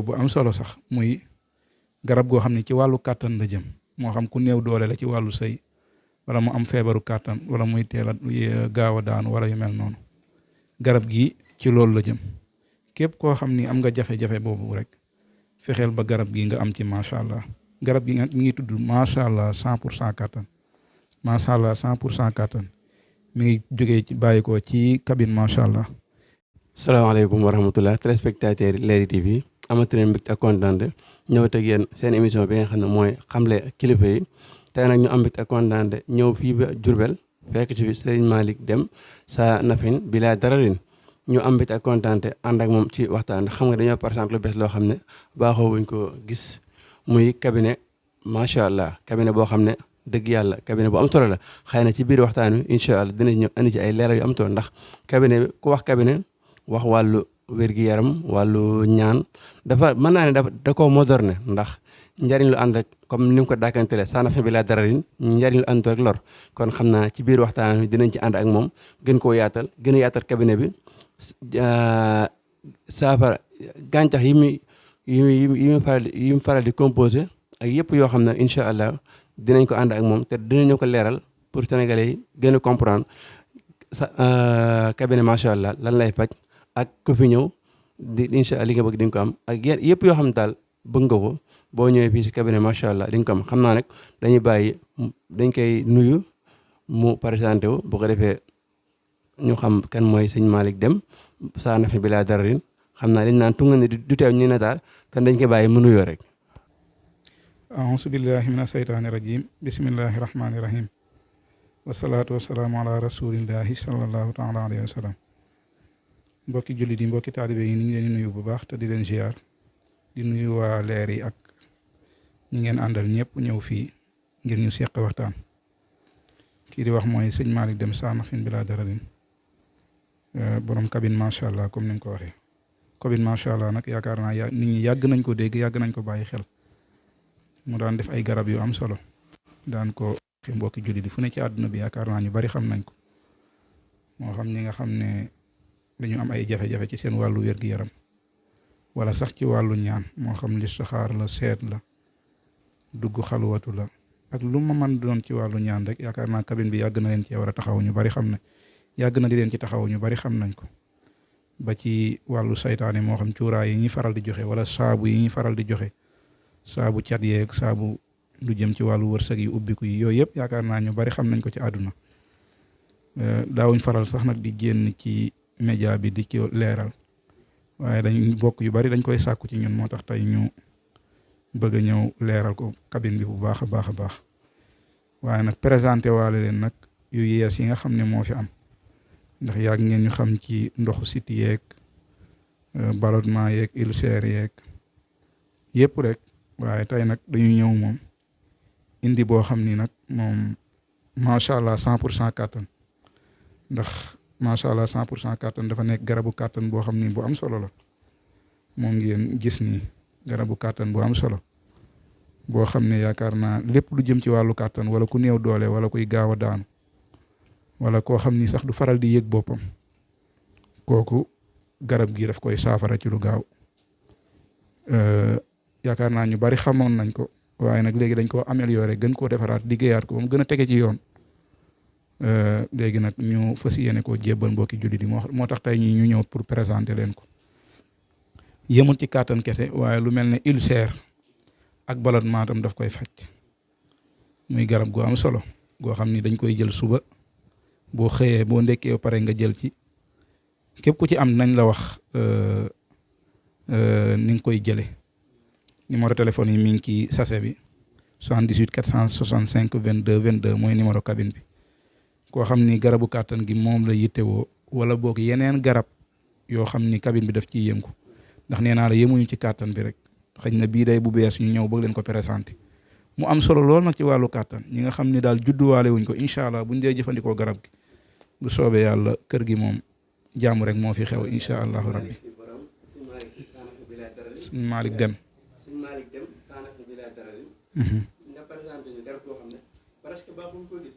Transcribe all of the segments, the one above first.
xew-xew bu am solo sax muy garab goo xam ne ci wàllu kàttan la jëm moo xam ku néew doole la ci wàllu sëy wala mu am feebaru kàttan wala muy teel a gaaw a daanu wala yu mel noonu garab gi ci loolu la jëm képp koo xam ni am nga jafe-jafe boobu rek fexeel ba garab gi nga am ci macha allah garab gi nga mi ngi tudd macha allah 100% kàttan macha allah 100% kàttan mi ngi jógee ci bàyyi ko ci cabine macha allah. salaamaaleykum wa rahmatulah téléspectateur Leral TV amati nañ mbégte ak kontaante ñëwat ak yéen seen émission bi nga xam ne mooy xamle kilifa yi tey nag ñu am mbégte ak kontaante ñëw fii ba Diourbel fekk ci Serigne Malick Deme saa nafin bilaa dararin ñu am mbégte ak kontaante ànd ak moom ci waxtaan xam nga dañoo présenté lu bees loo xam ne baaxoo wuñ ko gis muy cabinet macha allah cabinet boo xam ne dëgg yàlla cabinet bu am solo la xëy na ci biir waxtaan wi incha allah dinañ ñëw indi ci ay leeral yu am solo ndax cabinet bi ku wax cabinet wax wàllu wér-gi-yaram wàllu ñaan dafa mën naa ne da koo moderne ndax njariñ lu ànd ak comme ni mu ko dàkkantele saanafe bi laa dararin njariñ lu ànd ak lor kon xam naa ci biir waxtaan wi dinañ ci ànd ak moom gën koo yaatal gën a yaatal cabinet bi saafara gàncax yi mu faral di composé ak yëpp yoo xam ne incha allah dinañ ko ànd ak moom te dinañu ko leeral pour sénégalais yi gën a comprendre sa cabinet macha allah lan lay faj ak ku fi ñëw di incha allah li nga bëgg di nga ko am ak yëpp yoo xam ne daal bëgg nga ko boo ñëwee fii si cabinet macha allah di nga ko am xam naa nag dañuy bàyyi dañ koy nuyu mu présenté wu bu ko defee ñu xam kan mooy sëñ Malick Deme saa nafe bi laa dararin xam naa dañ naan tunga ne du teew ñu ne daal kan dañ koy bàyyi mu nuyoo rek. auzu billahi mina saytaani rajim bismillahi rahmaani rahim wasalaatu wasalaamu ala rasulillahi sallallahu taala alayhi wa sallam mbokki jullit yi mbokki taalibe yi ni ngi leen di nuyu bu baax te di leen ziar di nuyu waa leer yi ak ñi ngeen àndal ñëpp ñëw fii ngir ñu seq waxtaan kii di wax mooy sëñ Malick Deme saa nafin bilaa dararin borom cabine macha allah comme ni nga ko waxee cabine macha allah nag yaakaar naa nit ñi yàgg nañ ko dégg yàgg nañ ko bàyyi xel mu daan def ay garab yu am solo daan ko fi mbokki jullit yi fu ne ci àdduna bi yaakaar naa ñu bari xam nañ ko moo xam ñi nga xam ne dañu am ay jafe-jafe ci seen wàllu wér-gi-yaram wala sax ci wàllu ñaan moo xam listixaar la seet la dugg xalwatu la ak lu ma mën doon ci wàllu ñaan rek yaakaar naa cabine bi yàgg na leen ci war a taxaw ñu bari xam ne yàgg na di leen ci taxaw ñu bari xam nañ ko ba ci wàllu saytaane moo xam cuuraay yi ñuy faral di joxe wala saabu yi ñuy faral di joxe saabu cat yeeg saabu lu jëm ci wàllu wërsëg yi ubbiku yi yooyu yëpp yaakaar naa ñu bari xam nañ ko ci àdduna daawuñ faral sax nag di génn ci média bi di ci leeral waaye dañ bokk yu bari dañ koy sàkku ci ñun moo tax tey ñu bëgg a ñëw leeral ko cabine bi bu baax a baax a baax waaye nag présenté waale leen nag yu yees yi nga xam ne moo fi am ndax yàgg ngeen ñu xam ci ndoxu siti yeeg ballonnement yeeg ulcère yeeg yëpp rek waaye tey nag dañu ñëw moom indi boo xam ni nag moom macha allah 100% kàttan ndax macha allah 100% kàttan dafa nekk garabu kàttan boo xam ni bu am solo la moom ngeen gis nii garabu kàttan bu am solo boo xam ne yaakaar naa lépp lu jëm ci wàllu kàttan wala ku néew doole wala kuy gaaw a daanu wala koo xam ni sax du faral di yëg boppam kooku garab gi daf koy saafara ci lu gaaw yaakaar naa ñu bari xamoon nañ ko waaye nag léegi dañ koo amélioré gën koo defaraat liggéeyaat ko ba mu gën a tege ci yoon léegi nag ñu fas yéene koo jébbal mbokki jullit yi moo tax tey ñi ñu ñëw pour présenter leen ko yemul ci kàttan kese waaye lu mel ne ulcère ak ballonnement tam daf koy faj muy garab gu am solo goo xam ni dañ koy jël suba boo xëyee boo ndekkee pare nga jël ci képp ku ci am nañ la wax ni nga koy jëlee numéro téléphone yi mi ngi ci sachet bi 78 465 22 22 mooy numéro cabine bi koo xam ni garabu kàttan gi moom la yittewoo wala boog yeneen garab yoo xam ni cabine bi daf ciy yëngu ndax nee naa la yemuñu ci kàttan bi rek xëy na bii day bu bees ñu ñëw bëgg leen ko présenté mu am solo lool nag ci wàllu kàttan ñi nga xam ni daal judduwaale wuñ ko incha allah buñ dee jëfandikoo garab gi bu soobee yàlla kër gi moom jàmm rek moo fi xew incha allahu rabbi. sëñ Malick Deme. sëñ Malick Deme saa nafe bi laa dararin. nga présenté ñu garab goo xam ne presque baaxuñ ko gis.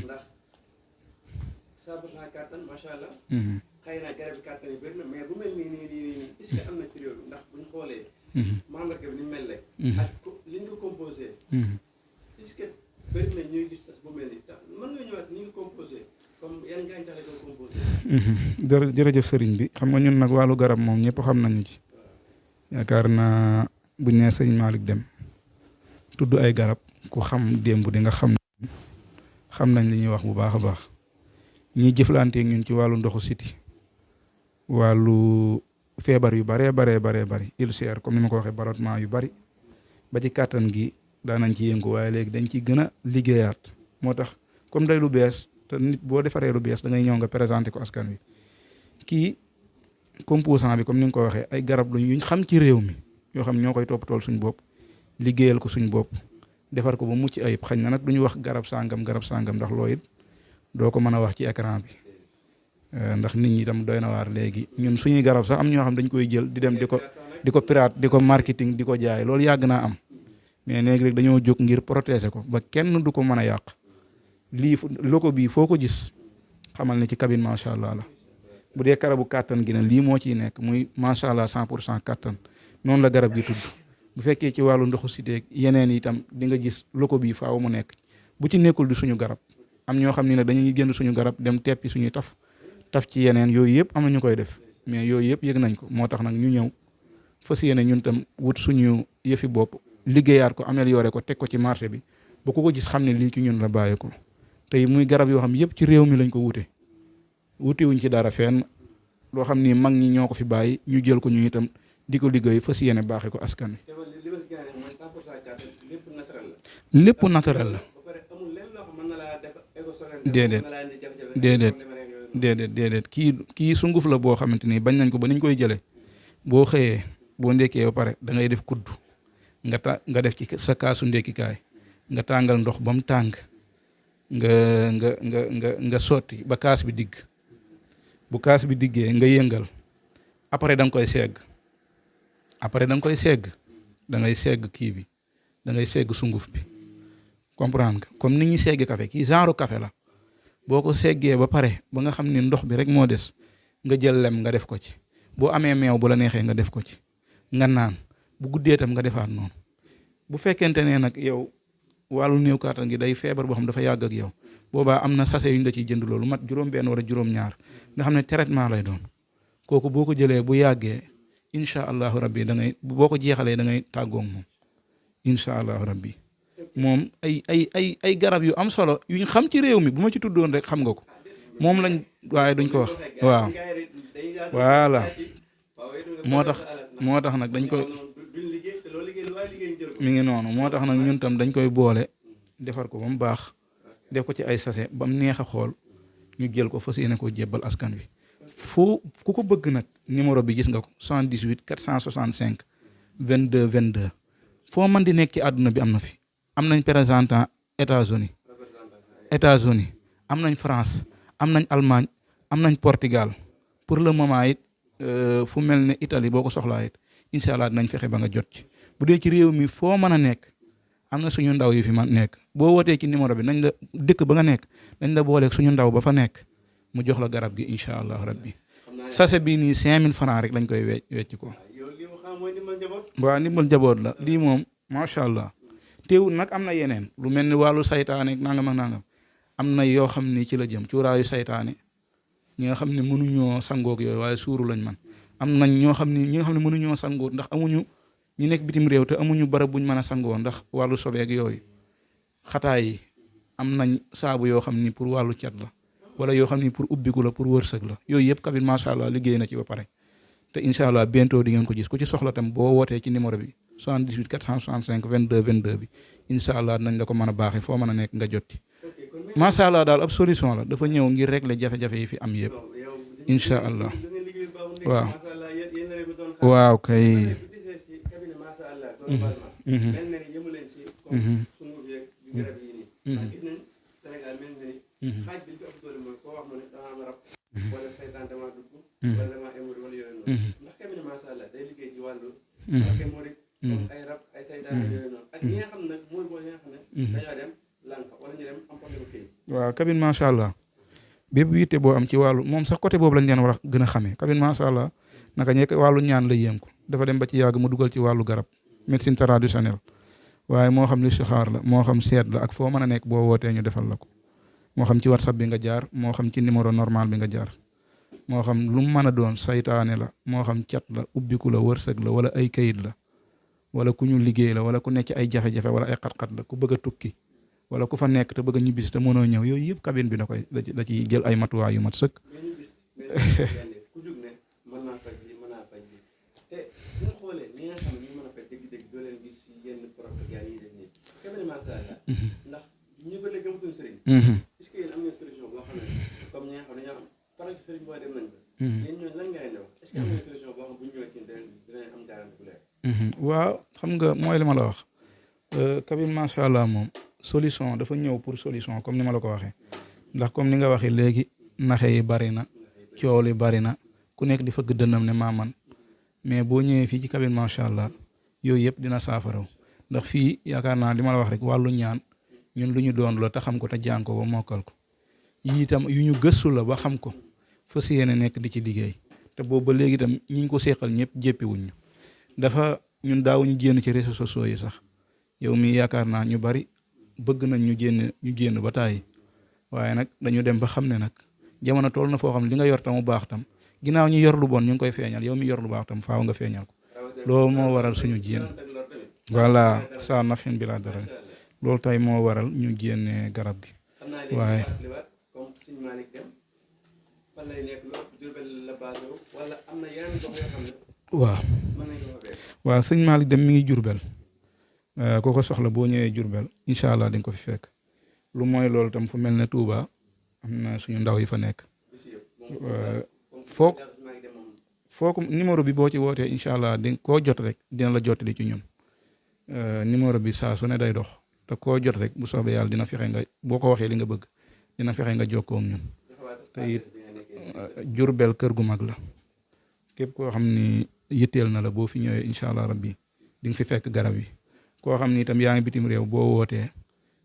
ndax 100% kàttan macha allah. xëy na garab kàttan yi bëri na mais bu mel nii est-ce que am na ci réew mi ndax buñ xoolee. ak li ñu ko composé. est-ce que bëri na ñuy gis tas bu mel ni mën nga ñëwaat ni ñu composé comme yan gàncax la ko composé. jërëjëf sëriñ bi xam nga ñun nag wàllu garab moom ñëpp xam nañu ci yaakaar naa buñ nee sëñ Malick Deme tudd ay garab ku xam démb di nga xam nañ li ñuy wax bu baax a baax ñiy jëflanteeg ñun ci wàllu ndoxu siti wàllu feebar yu baree bari ulcère comme ni ma ko waxee ballonnement yu bari ba ci kàttan gi daanañ ci yëngu waaye léegi dañ ci gën a liggéeyaat moo tax comme day lu bees te nit boo defaree lu bees da ngay ñëw nga présenté ko askan wi kii composant bi comme ni nga ko waxee ay garab lañ yuñ xam ci réew mi yoo xam ñoo koy toppatool suñ bopp liggéeyal ko suñ bopp defar ko ba mucc ayib xañ na nag duñu wax garab sàngam ndax loo it doo ko mën a wax ci écran bi ndax nit ñi itam doy na waar léegi ñun suñuy garab sax am ñoo xam dañ koy jël di dem di ko pirate di ko marketing di ko jaay loolu yàgg naa am mais léegi rek dañoo jóg ngir protéger ko ba kenn du ko mën a yàq lii loko bii foo ko gis xamal ne ci cabine macha allah la bu dee garabu kàttan gi ne lii moo ciy nekk muy macha allah 100% kàttan noonu la garab gi tudd bu fekkee ci wàllu ndoxu siteeg yeneen itam di nga gis loko bii faaw mu nekk bu ci nekkul di suñu garab am ñoo xam ne dañuy génn suñu garab dem teppi suñuy taf ci yeneen yooyu yëpp am na ñu koy def mais yooyu yëpp yëg nañ ko moo tax nag ñu ñëw fas yéene ñun tam wut suñu yëfi bopp liggéeyaat ko amélioré ko teg ko ci marché bi ba ku ko gis xam ne lii ci ñun la bàyyi ko tey muy garab yoo xam yëpp ci réew mi lañ ko wutewuñ ci dara fenn loo xam ni mag ñi ñoo ko fi bàyyi ñu jël ko ñu itam di ko liggéey fas yéene baaxee ko askan wi. lépp naturel la. déedéet kii sunguf la boo xamante ni bañ nañ ko ba niñ koy jëlee boo xëyee boo ndekkee ba pare da ngay def kudd nga def ci sa kaasu ndekkikaay nga tàngal ndox ba mu tàng nga sotti ba kaas bi digg bu kaas bi diggee nga yëngal après da nga koy segg da ngay segg kii bi da ngay segg sunguf bi comprendre nga comme ni ñuy segg café kii genre café la boo ko seggee ba pare ba nga xam ni ndox bi rek moo des nga jël lem nga def ko ci boo amee meew bu la neexee nga def ko ci nga naan bu guddee tam nga defaat noonu bu fekkente ne nag yow wàllu néew kàttan gi day feebar boo xam dafa yàgg ak yow boobaa am na sachet yu ñu la ciy jënd loolu mat juróom-benn wala juróom-ñaar nga xam ne traitement lay doon kooku boo ko jëlee bu yàggee incha allahu rabbi boo ko jeexalee da ngay tàggoog moom incha allahu rabbi moom ay garab yu am solo yuñ xam ci réew mi bu ma ci tuddoon rek xam nga ko moom lañ waaye duñ ko wax waaw voilà moo tax nag dañ koy mi ngi noonu moo tax nag ñun tam dañ koy boole defar ko ba mu baax def ko ci ay sachet ba mu neex a xool ñu jël ko fas yéene ko jébbal askan wi ku ko bëgg nag numéro bi gis nga ko 78 465 22 22 foo mën di nekk ci àdduna bi am na fi am nañ représentant États-Unis am nañ France am nañ Allemagne am nañ Portugal pour le moment it fu mel ne Italie boo ko soxlaa it incha allah dinañ fexe ba nga jot ci bu dee ci réew mi foo mën a nekk am na suñu ndaw yu fi man nekk boo wootee ci numéro bi nañ la dëkk ba nga nekk nañ la booleeg suñu ndaw ba fa nekk mu jox la garab gi incha allah rabbi sachet bii nii 5000 francs rek lañ koy wecc ko waaw ndimbal jaboot la lii moom macha allah teewul nag am na yeneen lu mel ni wàllu saytaane nangam ak nangam am na yoo xam ni ci la jëm cuuraayu saytaane ñi nga xam ne mënuñoo sangoog yooyu waaye suuru lañ man am nañ ñi nga xam ne mënuñoo sangoo ndax amuñu ñu nekk bitim réew te amuñu barab buñ mën a sangoo ndax wàllu sobeeg yooyu xataay yi am nañ saabu yoo xam ni pour wàllu cat la wala yoo xam ni pour ubbiku la pour wërsëg la yooyu yëpp kabin macha allah liggéey na ci ba pare te incha allah bientôt di ngeen ko gis ku ci soxla tam boo wootee ci numéro bi 78 465 22 22 bi incha allah dinañ la ko mën a baaxee foo mën a nekk nga jotti macha allah daal ab solution la dafa ñëw ngir régler jafe-jafe yi fi am yëpp incha allah waaw kay. waaw cabine macha allah bépp yitte boo am ci wàllu moom sax côté boobu lañ leen war a gën a xamee cabine macha allah naka ñekk wàllu ñaan la yéem ko dafa dem ba ci yàgg mu dugal ci wàllu garab médecine traditionnelle waaye moo xam listixaar la moo xam seet la ak foo mën a nekk boo wootee ñu defal la ko moo xam ci whatsapp bi nga jaar moo xam ci numéro normal bi nga jaar moo xam lu mu mën a doon saytaane la moo xam cat la ubbiku la wërsëg la wala ay kayit la wala ku ñu liggéey la wala ku nekk ci ay jafe-jafe wala ay xat-xat la ku bëgg a tukki wala ku fa nekk te bëgg a ñibbisi te mënoo ñëw yooyu yëpp cabine bi da ci jël ay matuwaay yu mat sëkk. waaw xam nga mooy li ma la wax cabine macha allah moom solution dafa ñëw pour solution comme ni ma la ko waxee ndax comme ni nga waxee léegi naxe yi bari na coow li bari na ku nekk di fëgg dënnam ne maa man mais boo ñëwee fii ci cabine macha allah yooyu yëpp dina saafaraw ndax fii yaakaar naa li ma la wax rek wàllu ñaan ñun lu ñu doon la te xam ko te jàng ko ba mokkal ko yii itam yu ñu gëstu la ba xam ko fas yéene nekk di ci liggéey te boobu ba léegi itam ñi ñu ko seqal ñëpp jéppiwuñ ñu dafa ñun daawuñu génn ci réseaux sociaux yi sax yow mi yaakaar naa ñu bari bëgg nañ ñu génn ba tàyyi waaye nag dañu dem ba xam ne nag jamono toll na foo xam ne li nga yor tam mu baax tam ginnaaw ñu yor lu bon ñu ngi koy feeñal yow mi yor lu baax tam faaw nga feeñal ko loolu moo waral suñu génn voilà sa nafin bi laa dara loolu tey moo waral ñu génne garab gi waaye waaw sëñ Malick dem mi ngi Jurbel ku ko soxla boo ñëwee Jurbel incha allah di nga ko fi fekk lu mooy loolu tam fu mel ne Touba am na suñu ndaw yi fa nekk foo ko numéro bi boo ci wootee incha allah di koo jot rek dina la jottali ci ñun numéro bi saa su ne day dox te koo jot rek bu soobee yàlla dina fexe nga boo ko waxee li nga bëgg dina fexe nga jokkoo ak ñun te it Jurbel kër gu mag la képp koo xam ni yitteel na la boo fi ñëwee incha allah rabbi di nga fi fekk garab yi koo xam ni itam yaa ngi bitim réew boo wootee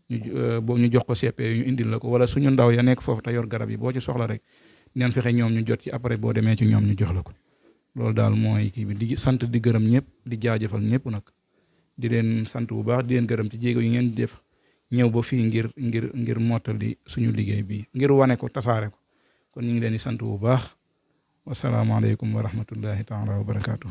ñu jox ko CP ñu indil la ko wala suñu ndaw ya nekk foofu te yor garab yi boo ci soxla rek neen fexe ñoom ñu jot ci après boo demee ci ñoom ñu jox la ko loolu daal mooy kii bi di sant di gërëm ñëpp di jaajëfal ñëpp nag di leen sant bu baax di leen gërëm ci jéego yi ngeen def ñëw ba fii ngir mottali suñu liggéey bi ngir wane ko tasaare ko kon ñu ngi leen di sant bu baax wasalaamaaleykum wa rahmatullahi taala wa barakaatu.